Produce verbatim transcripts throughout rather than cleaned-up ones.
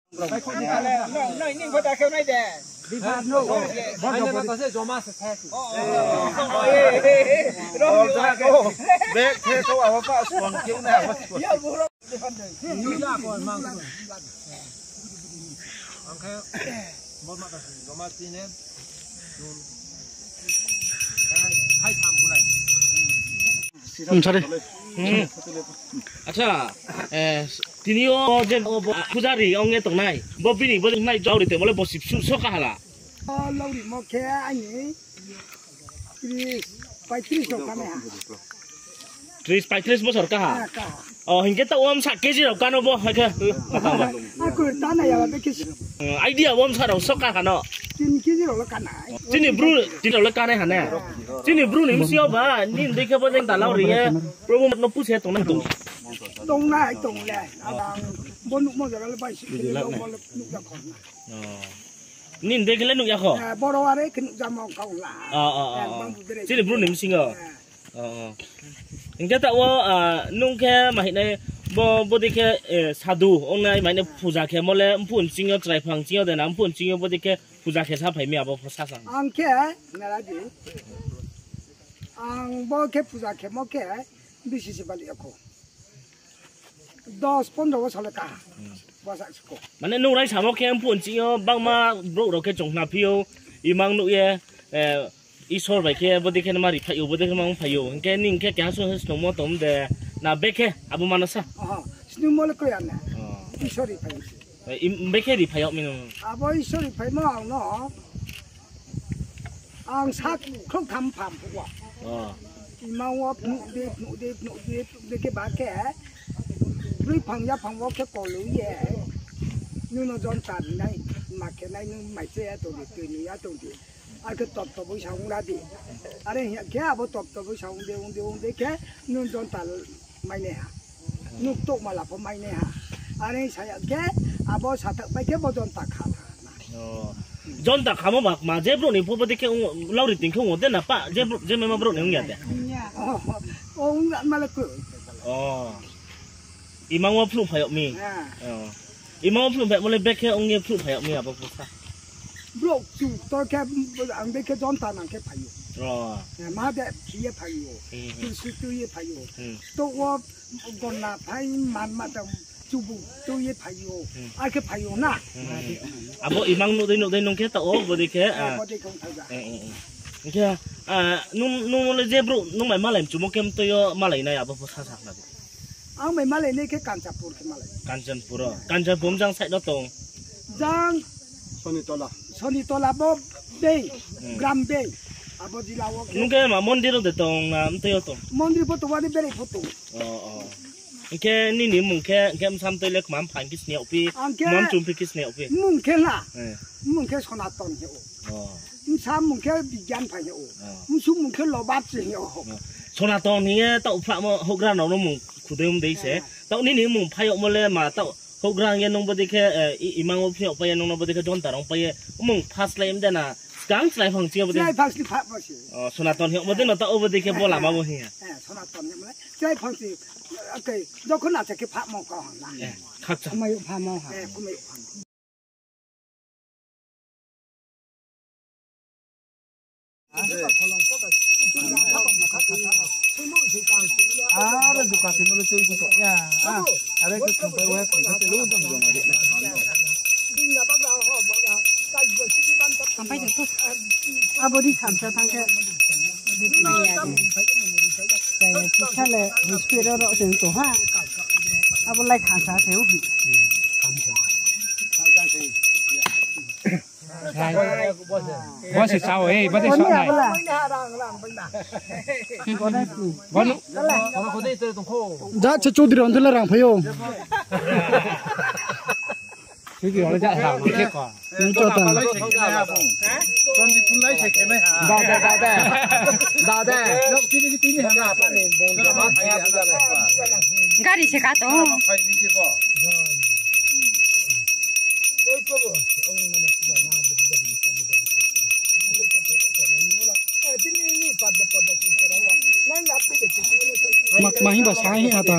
Bag khe kau abo pa spon khe nai abo spon. Ang khe bor ma ta joma chini. Hai tham bulai. Hmm, sorry. Hmm. Acha, eh, tini yo je o bo pujari ong ye tongnai. Bo bini bo nai jao ri te bole bo sip su so kahala. O, laurimo khe aini tris, paitris rao kanai ha. Tris, paitris bosor kaha? Ha, kaha. O, hing khe taoh wo bsa keji rao kano bo, hai khe, matang ba. Aku tana ya ba be keji. Hmm, idea wo bsa rao so kaha no. Tin keji rao lo kanai. Chini bru, tin rao lo kanai ha ne. Chini bru ni bsing yo ba, nini dei khe bo jeng dalau ri ye, Probu no puse tongnai tong. Tongnai tong le. Abang bo nuhmo jora le bai si khe le bo le nuh ya khorna. O. Nini dei khe le nuh ya kho? Eh, boro are khe nuh jamo kau la. O, o, o, o. Bang bu bere. Chini bru ni bsing yo? Eh. O, o. Hing khe taoh wo, ah, nung khe ma hing nai bo, bo dei khe, eh, sadu ong nai, ma hing nai puja khe mo le mphu nching yo, chrai phang ching yo de na, mphu nching yo bo dei khe puja khe sa phai mi abo pho sa sa. Ang khe, nara di. Ang bo khe puja khe mo khe, bisi se bali ya kho. Dos pondro bosor le kaha. Hmm. Bsa se kho. Mane nung raisa mo khe mphu nching yo, bangma brouh rao khe chung khna phi ou, imang nuh ye, eh, Isor bai khe bodei khe ma ri phai ou, bodei khe ma ong phai ou. Hing khe nini khe keha sung se snungmo tong de, na bekhe abo mano sa? Oho, snungmo le koi ya na. O. Isor ri phai ou. Eh, im-, bekhe ri phai yag mi nung? Abo Isor ri phaimo ang no, ang sa khrouh tham pham phuh wo. O. Imang wo phnuh di, phnuh di, phnuh di, phnuh di khe ba khe, broi phang ya phang wo khe koloi ye, nung no jonta ri nai, ma khe nai nung mai che ya tong di, tui ni ya tong di. Are khe top top oi sa ong ra di. Are hing ya khe abo top top oi sa ong de, ong de, ong de khe nung jonta mainai ha. Nung ktouh mala pho mainai ha. Are sa ya khe abo sathak pai khe bo jonta kha tha na. O. Jonta khamo ba kma, je brouh ni pho bodei khe ong, lauri ting khe ong de na pa, je brouh, je mema brouh ni ong ya de. O, o, ong ya ma le koi. O. Imang wo phnuh phai yag mi. Ha. O. Imang wo phnuh phai yag mo le bekhe ong ye phnuh phai yag mi abo pho sa. Brouh chu to khe ang bekhe jonta nang khe phai ou. O. Eh, ma de phi ye phai ou. Hmm, hmm. Tulsi tui ye phai ou. Hmm. To wo gonna phai man ma tang chubu tui ye phai ou. Hmm. Are khe phai ou na. Hmm, hmm, hmm. Abo imang nuh dei nuh dei nung khe taoh wo bodei khe, eh, ah, bodei khe ong phai ba. Eh, eh, eh. Hing khe, ah, nung, nung le je brouh nung bai malai mchumo khe mtoi yo malai nai abo pho sa sa khna di. Ang bai malai nai khe Kanchanpur khe malai. Kanchanpur o. Kanchanpur mjang side no tong? Jang. Sonitola. Sonitola bo beng, hmm, gram beng. Abo jila wo khe. Nung khe ma mondir o de tong na mtoi yo tong? Mondir pho tong, wani berai pho tong. O, o. Hing khe nini mung khe, hing khe bsa mtoi le kma mpha hing khe sini yagphi? Ang khe kma mchum phi khe sini yagphi? Mung khe la. Eh. Mung khe Sonaton hing ou. O. Bsa mung khe Bigyan pha hing ou. O. Bsu mung khe Lobab se hing ou. O. Sonaton hing ye taoh phrahmo houhgra rao no mung khudei mdei se. Eh. Taoh nini mung phai yagmo le ma taoh houhgra hing ye nung bodei khe, eh, i-, imang wo phnuh yag pai ye nung no bodei khe jonta rong pai ye mung phaslai mde na. Skang chrai phang ching yo bodei. Chrai phang ching pha bo se. O, Sonaton hing yagmo dei no taoh wo bodei khe bo lama bo hing ya. Eh, Sonaton hing yagmo le chrai phang ching, okay, jokhon acha khe phamo kau hang na. Eh, khakcha. Kumai phamo ha. Eh, kumai phamo. Are duka tini le tui kuto ya. Are ke tungpai wai pun kate lu dong dong ma de. Thampai jeng tu. Abo di thamsa thang khe. Chai sisa le hospital ro se to ha. Abo lai thamsa se u hi. Bo se sao, eh, bo se sao nai. Bo nu. Ja, che chudri on thela rang phayo. Chudri on ja rang phayo ko. Ni to ta. Da, da, da, da. Da, da. Gari se ka to. Mak mahi ba sahi ata.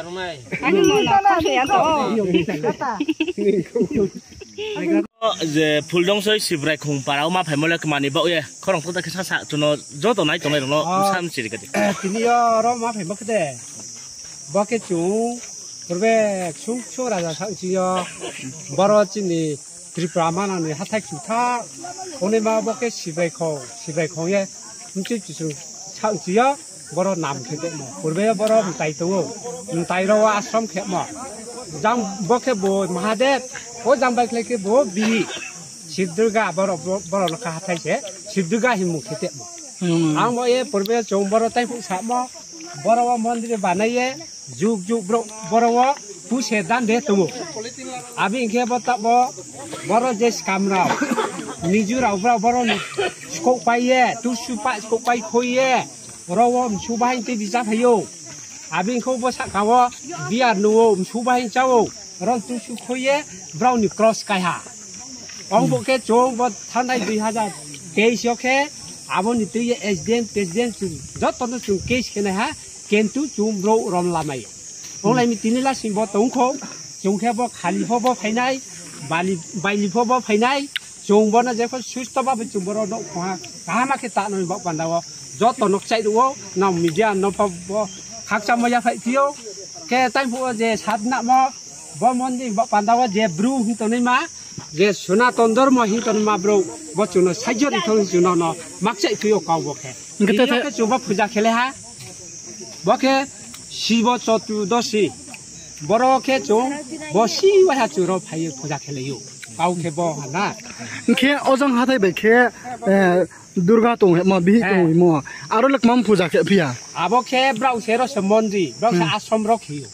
Arumai. Ani mo no khasoi ya to. Je Phuldungsoi Sibrai Khong para wo ma phaimo le kmani baoh ye khorang kota khe sasa chung no joto nai tongnai rao no bsa mchiri kadi. Tini yo ro ma phaimo khe de. Bo khe chung purbe ksung ksung raja sa chini yo. Boro chini Tripura manang ni hathái kchutha. Onima bo khe Sibrai Khong, Sibrai Khong ye. Mchiri chusung sa chini yo. Boro nam khe temo. Purbe yo boro mtai tong ou. Mtai rao wo ashram khemo. Jang bo khe bo Mahadev. O jang bai khlai khe bo bihi. Sib Durga boro, boro no kha hathái se. Sib Durga himung khe temo. Ang bo ye purbe chung boro taiphuh samo. Boro wo mondir banai ye. Juk juk brouh boro wo puse dan de tong ou. Abi hing khe bo taoh bo boro je skam rao, Mizo rao brao boro ni skouhpai ye, tusu pah skouhpai khoi ye, ro wo msu bahai tei di cháphai ou. Abi hing khe bo sahka wo biar nu ou, msu bahai chá ou, ro tusu khoi ye, brao ni cross kaiha. Ong bo khe chung bo thanngnai dui hazar teis yo khe, abo ni tui ye S D M, President chung joto no chung case khe nai ha, kintu chung brouh rom lamai. Onglai mi tini lasing bo tong khou, chung khe bo khali pho bo phainai, bali, baili pho bo phainai, chung bo no jepho susto ba bo chung boro nouh khong ha, kaham khe ta no baoh panda wo, joto no kchaih ruh ou, nang media no pho bo khakchangmo yaphaih phi ou, khe taiphuh wo je sadnamo, bo mondir baoh panda wo je bru hing tongnaima, je Sonaton dormo hing tongnaima brouh, bo chung no saijori thong chung no no makchaih phi ou kau bo khe. Hing khe tini yo khe chung bo puja khelai ha, bo khe Sibo Chotudosi, boro khe chung bo si waiha chung ro phai ye puja khelai ou, kau khe bo ha na. Hing khe ojang hathái bai khe, Durga tong hemo, bihi tong himo. Aro le kmam puja khe phi ya. Abo khe brao se ro se mondir, brao se ashram ro khe ou.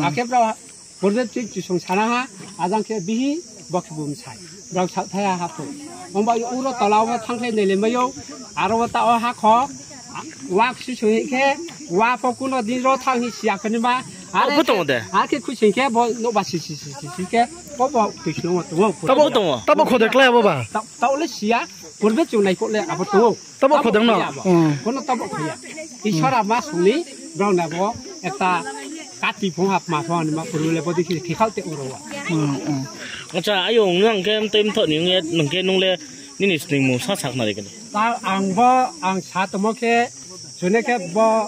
Akhe brao purbe tui chusung sana ha, ajang khe bihi, bo khe bo msai. Brao saohthai ha ha pho. Ongba uro tola wo thanngkhlai nai le mai ou, aro wo taoh wo hakho, wa ksu sung hing khe, wa pho kuno din ro thanng hing si ya khe ni ma. Are khe khuising khe bo nouhba si si si si khe, bo bo khuisung wo tong ou. Tabo kho de klái abo ba. Taoh le si ya, purbe chung nai kho le abo tong ou. Tabo kho de no. Kono tabo kho ya. Isor ama sung ni, brao ni abo ekta kati phong ha kma phong ni ma purbe le bo dei khe khe khao te uro wa. Acha, ayong nang khe mtoi mthoh ni ong ye, nang khe nung le nini sningmung sa sakhnari khe. Ta ang bo, ang sa tongmo khe, sune khe bo,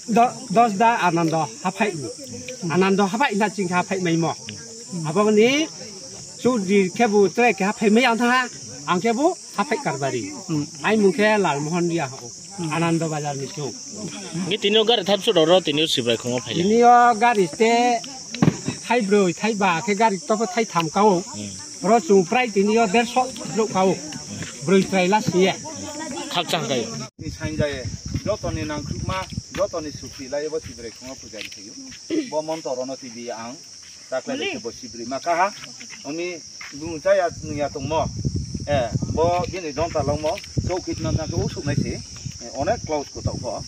do-, dos da Anando haphai ni. Anando haphai na ching khe haphai maimo. Abo ni Chudri khebu tre keha phaimai ang thanng ha, ang khebu haphai karbari. Hmm. Aini mung khe Lalmohon Reang ha ou. Hmm. Anando Bazar ni chung. Hing khe tini yo gari thapsuh rao ro tini yo Sibrai khong wo phai ya. Tini yo gari te thai broi, thai ba khe gari to pho thai tham ka ou. Hmm. Ro chung prai tini yo derso brouh ka ou. Broi chrai la si ye. Khakchang ka ou. Ni sainja ye, joto ni nangkhruhma, joto ni sukri lai ye bo Sibrai khong wo puja ri khe ou. Bo montor rao no tibi ang. Taklai bai khe bo Sibrai ma kaha. Ong mi bung chaya nung ya tongmo. Eh, bo bini donta longmo. Chouh khe tma tang khe usuh nai se. Eh, onek close kotao pho.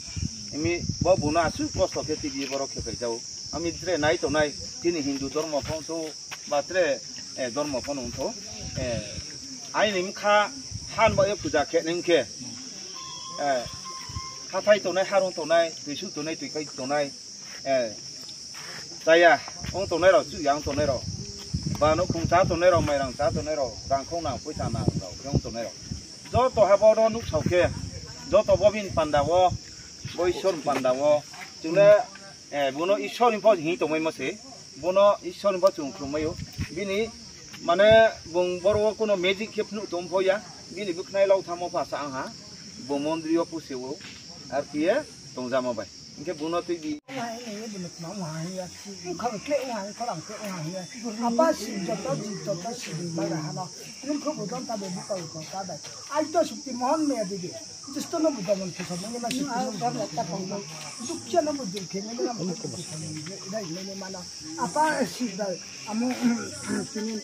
Ong mi bo bung no asuh kosto khe tibi boro khe phai jao. Ong mi tre nai tongnai. Chini Hindu dormo pho ong thou. Ba tre, eh, dormo pho ong thou. Eh, aini mkha han ba ye puja khe nai khe. Eh, hathái tongnai, harung tongnai, tuisuh tongnai, tuikhai tongnai. Eh, chaya ong tongnai rao, chuh ya ong tongnai rao, ba nouhkhong chá tongnai rao, mairang chá tongnai rao, rangkhong nang, poicha nang rao khe ong tongnai rao, joto ha bo no nuhsao khe, joto bo bini panda wo, bo Isor ni panda wo, chung le, eh, bung no Isor ni pho hing tongmaimo se, bung no Isor ni pho chung khlumai ou. Bini, mane, bung boro wo kuno magic khe phnuh tong pho ya, bini bkhnai lau thamo pha sa ang ha, bung mondri yo puse ou, ar khe ye tongjamo bai. Hing khe bung no tui di. Apa si joto ji joto si di mara hano. Nung kho bo don ta be bukal ko ta bai. Ai to Sukti Mohon me di di. Jisto no bu domon khe sa mene ma Sukti Mohon. Dukya no bu dur khe mene ma dai mene mano. Apa si dal amo tini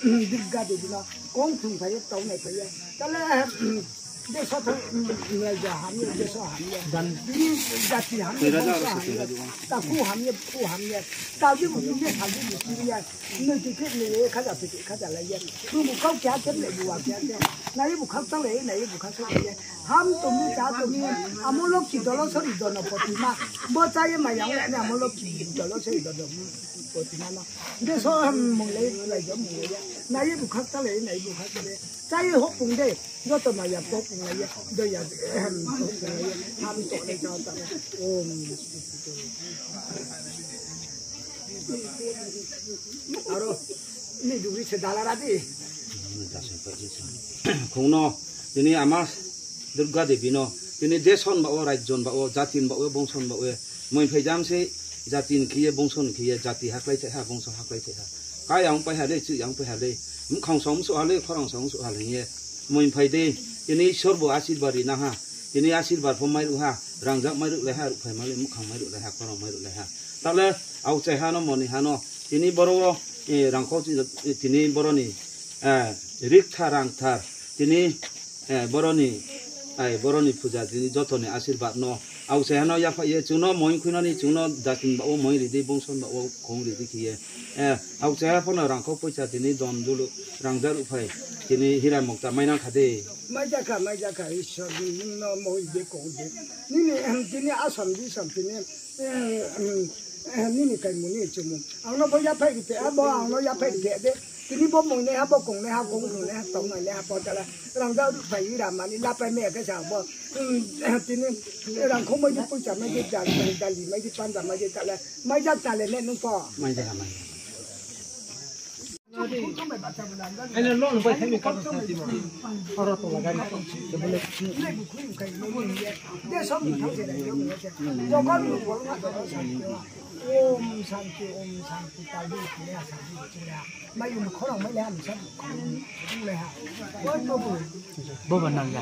Durga Devi no kong thung phai ye tau nai phai ye. Tale Deso tho, raja hamya, deso hamya. Bini jati hamya, bongso hamya. Takhu hamya, bukhu hamya. Taoji bukhu ye, saoji bukhu ye. Noi tui khe noi ye, khaja tui khe khaja lai ye. Bung bukha khe ha khe, noi bukha khe ha khe. Nai ye bukha chang lai ye, nai ye bukha chang lai ye. Ham tong mi, cha tong mi. Amo Lokhi dolo sori dono poti ma. Bo cha ye maya ong, amo Lokhi dolo sori dono poti ma no. Deso ham mung lai, raja mung lai ye. Nai ye bukha chang lai ye, nai ye bukha chang lai ye. Cha ye hopung de. Joto maya pok nglaiye, doya, ehem, pok nglaiye, ham tongnai jao tamo. Om. Aro, ni dugri se dalara di. Khong no, tini ama Durga Devi no, tini deson ba wo, rajyon ba wo, jatin ba wo, bongson ba wo, moi phai jam se, jati ni khe ye, bongso ni khe ye, jati haklái thai ha, bongso haklái thai ha. Ka yang pai ha le, chu yang pai ha le. Mkhang song msuh ha le, khorang song msuh ha le hing ye. Moi phai de, tini Isor bo asirbad ri na ha. Tini asirbad pho mairuh ha, rangjak mairuh lai ha, ruhphai ma le, mkhang mairuh lai ha, khorang mairuh lai ha. Tale, aokchai ha no, moni ha no. Tini boro wo, eh, rangkho chi, eh, tini boro ni, eh, rikthar rangthar. Tini Eh, boro ni, ai, boro ni puja tini joto ni asirbad no. Aokchai ha no yaphaih ye, chung no moi khui no ni, chung no jatin ba wo moi ri di, bongson ba wo khong ri di khe ye. Eh, aokchai ha pho no rangkho poicha tini don dulu, rangja ruhphai, tini hira mukta mai nang kha de. Mai ja kha, mai ja kha, Isor ni hing no moi de kong de. Nini, ehm, tini asom di som tini, eh, ehm, eh, nini kaimung ni chumung. Ang no bo yaphaih ri phe, abo ang no yaphaih ri phe de. Tini bo mui nai ha, bo kong nai ha, kong rung nai ha, tong nai ha, bo tala. Rangja ruhphai ri ra mani lapai mai ya khe sa bo. Hmm, tini rangkho mai di, poicha mai di, dal-, dali mai di, panda mai di, tala. Mai ja tale ne nung pho. Mai ja, mai ja. Om Shanti, Om Shanti, tal di, mai yung khorang mai le ha, nung sa khorang mai le ha. Oi, Prabhu. Bo ba nang ya.